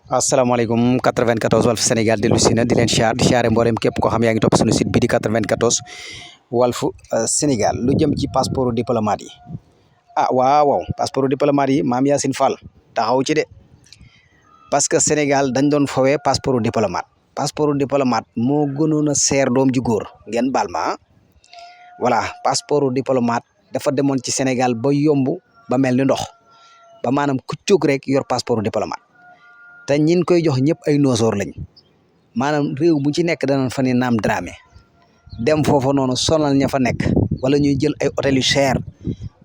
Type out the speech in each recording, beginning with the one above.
asalaamaaleykum 94 Walf Sénégal dellu si na di leen siyaare mboolem képp koo xam yaa ngi topp suñu site bi di 94 Walf Sénégal lu jëm ci passeport diplomate yi waaw passeport diplomate yi Mame Yacine Fall taxaw ci de parce que Sénégal dañ doon fowee passeport diplomate moo gënoon a seer doom ju góor ngeen baal ma voilà passeport diplomate dafa demoon ci Sénégal ba yomb ba mel ni ndox ba maanaam ku jóg rek yor passeport diplomate te ñin koy jox ñëpp ay noosoor lañ maanaam réew bu ci nekk danañ fa ne naam dramé dem foofa noonu sonal ña fa nekk wala ñuy jël ay hôtel yu cher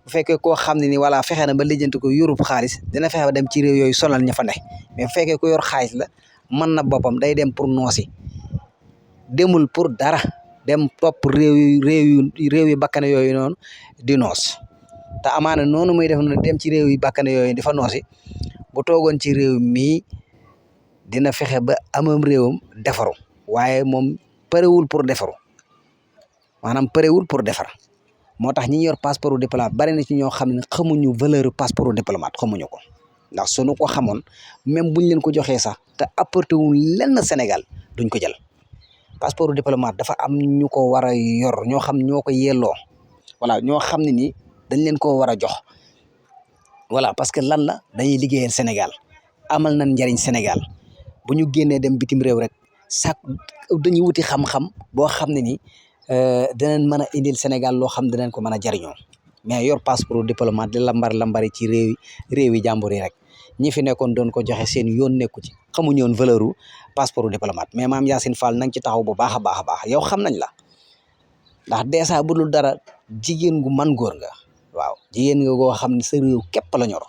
bu fekkee koo xam ne ni voilà fexe na ba lijjanti ko yorub xaalis dina fexe ba dem ci réew yooyu sonal ña fa nekk mais bu fekkee ko yor xaalis la mën na boppam day dem pour noosi demul pour dara dem topp réew yi bakkane yooyu noonu di noos te amaana noonu muy def noonu dem ci réew yi bakkane yooyu di fa noosi bu toogoon ci réew mii dina fexe ba amam réewam defaru waaye moom parewul pour defaru maanaam parewul pour defar moo tax ñi yor passeport diplomate bari na ci ñoo xam ne xamuñu valeur passeport diplomate xamuñu ko ndax suñu ko xamoon même buñ leen ko joxee sax te apporté wul lenn Sénégal duñ ko jël passeport diplomate dafa am ñu ko war a yor ñoo xam ñoo ko yelloo voilà ñoo xam ne ni dañ leen ko war a jox voilà parce que lan la dañuy liggéeyal Sénégal amal nañ njariñ Sénégal bu ñu génnee dem bitim réew rek sax dañuy wuti xam-xam boo xam ne ni dinañ mën a indil Sénégal loo xam dinañ ko mën a jariñoo mais yor passeport diplomate di lambari ci réewi jàmbur yi rek ñi fi nekkoon doon ko joxe seen yoon nekku ci xamuñu woon valeur u passeport diplomate mais Mame Yacine Fall nañ ci taxaw bu baax a baax a baax yow xam nañ la ndax dèjà bu dul dara jigéen gu man góor nga waaw jigéen nga goo xam ne sa réew képp la ñor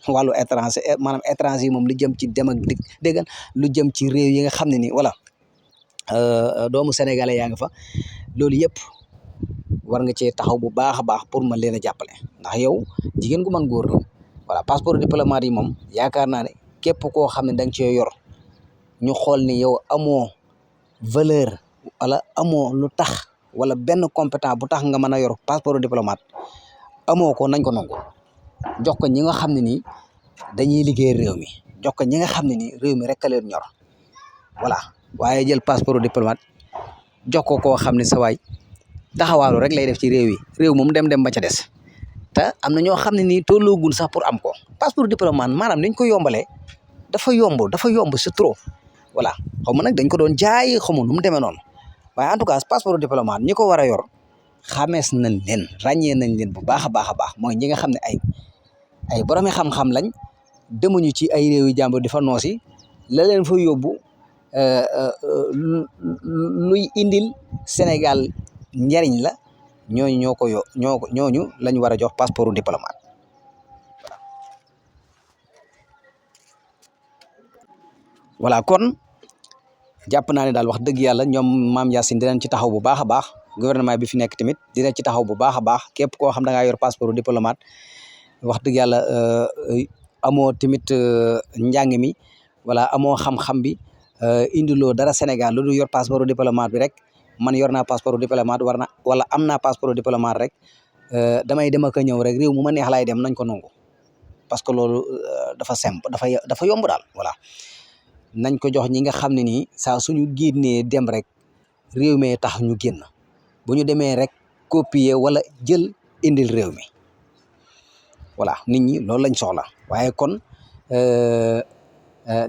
wàllu étranger maanaam étranger yi moom lu jëm ci dem ak dégg lu jëm ci réew yi nga xam ne ni voilà doomu sénégalais yaa nga fa loolu yëpp war nga cee taxaw bu baax a baax pour mën leen a jàppale ndax yow jigéen gu man góor la voilà passeport diplomate yi moom yaakaar naa ne képp koo xam ne da nga cee yor ñu xool ni yow amoo valeur wala amoo lu tax wala benn compétent bu tax nga mën a yor passeport diplomate amoo ko nañ ko nangu jox ko ñi nga xam ne nii dañuy liggéey réew mi jox ko ñi nga xam ne nii réew mi rek a leen ñor voilà waaye jël passeport diplomate jox ko koo xam ne sa waay taxawaalu rek lay def ci réew yi réew moom dem ba ca des te am na ñoo xam ne nii tolloogul sax pour am ko passeport diplomate maanaam niñ ko yombalee dafa yomb c'est trop voilà xaw ma nag dañ ko doon jaay xaw ma nu mu demee noonu waaye en tout cas passeport diplomate ñi ko war a yor xamees nañ leen ràññee nañ leen bu baax a baax a baax mooy ñi nga xam ne ay boromi xam-xam lañ demuñu ci ay réew yi jàmbur di fa noosi la leen fa yóbbu luy indil Sénégal njariñ la ñooñu ñooñu lañ war a jox passeport diplomate voilà kon jàpp naa ne daal wax dëgg yàlla ñoom Mame Yacine dinañ ci taxaw bu baax a baax gouvernement bi fi nekk tamit dina ci taxaw bu baax a baax képp koo xam da ngaa yor passeport diplomate wax dëgg yàlla amoo tamit njàng mi wala amoo xam-xam bi indiloo dara Sénégal lu dul yor passeport diplomate bi rek man yor naa passeport diplomate wala am naa passeport diplomate rek damay dem ak a ñëw rek réew mu ma neex laay dem nañ ko nangu parce que loolu dafa simple dafa yomb daal voilà nañ ko jox ñi nga xam ne nii saa suñu génnee dem rek réew mi tax ñu génn bu ñu demee rek copier wala jël indil réew mi voilà nit ñi loolu lañ soxla waaye kon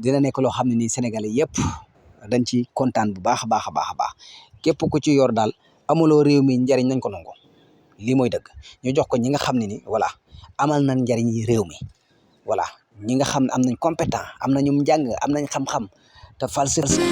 dina nekk loo xam ne nii Sénégalais yëpp dañ ci kontaan bu baax a baax a baax a baax képp ku ci yor daal amuloo réew mi njariñ nañ ko nangu lii mooy dëgg ñu jox ko ñi nga xam ne ni voilà amal nañ njariñ yi réew mi voilà ñi nga xam ne am nañ compétent am nañu njàng am nañ xam-xam te falsifié